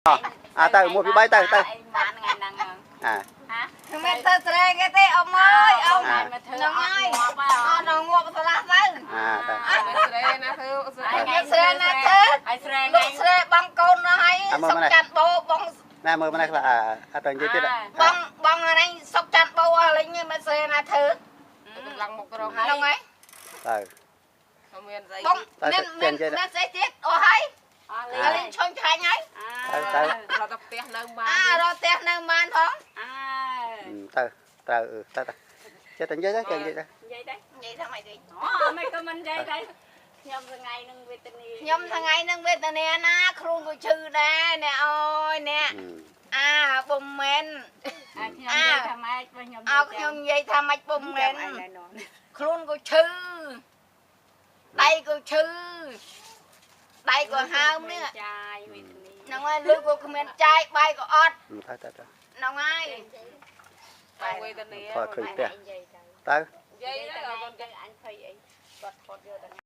អាទៅ1 2 3ទៅទៅ បានថ្ងៃហ្នឹង អា ហា គ្មានទៅស្រែគេទេអ៊ំអើយអ៊ំ ហ្នឹង ហ្នឹងហើយ ងាប់ អត់ដល់ងាប់ស្លាស់ទៅ អាទៅ ស្រែណាធ្វើស្រែ មានស្រែណាធ្វើ ហើយស្រែ លោកស្រែបងកូននោះហើយសុកច័ន្ទបោបង ណាមើលម្នេះខ្លះអាអាទៅនិយាយទៀត បងបងអញសុកច័ន្ទបោអស់លេងមិនស្រែណាធ្វើ កម្លាំងមករង ហ្នឹងហើយ ទៅ មានស្អី បងមានមានមានស្អីទៀតអស់ហើយ អស់ អលេងឆុញឆាញ់ហើយ ទៅទៅ រត់ទៅផ្ទះនៅបាន អារត់ផ្ទះនៅបានផង អើ ទៅត្រូវទៅទៅចេះតែនិយាយទៅចេះនិយាយទៅ និយាយទៅ និយាយថាម៉េចវិញ អូមិនក៏មិននិយាយដែរខ្ញុំថ្ងៃនឹងវេទនា ខ្ញុំថ្ងៃនឹងវេទនាណាខ្លួនក៏ឈឺដែរអ្នកអើយអ្នកអាបុំមែន ខ្ញុំនិយាយថាម៉េចបើខ្ញុំ អោខ្ញុំនិយាយថាម៉េចបុំមែនខ្លួនក៏ឈឺដៃក៏ឈឺដៃក៏ហើមនេះ ចាយវេទនា ហ្នឹងហើយលុយក៏គ្មានចាយបាយក៏អត់ ទៅទៅទៅ ហ្នឹងហើយ វេទនា ថតឃើញផ្ទះទៅ និយាយទៅអត់ ទៅអញភ័យអីគាត់ថតយកតែ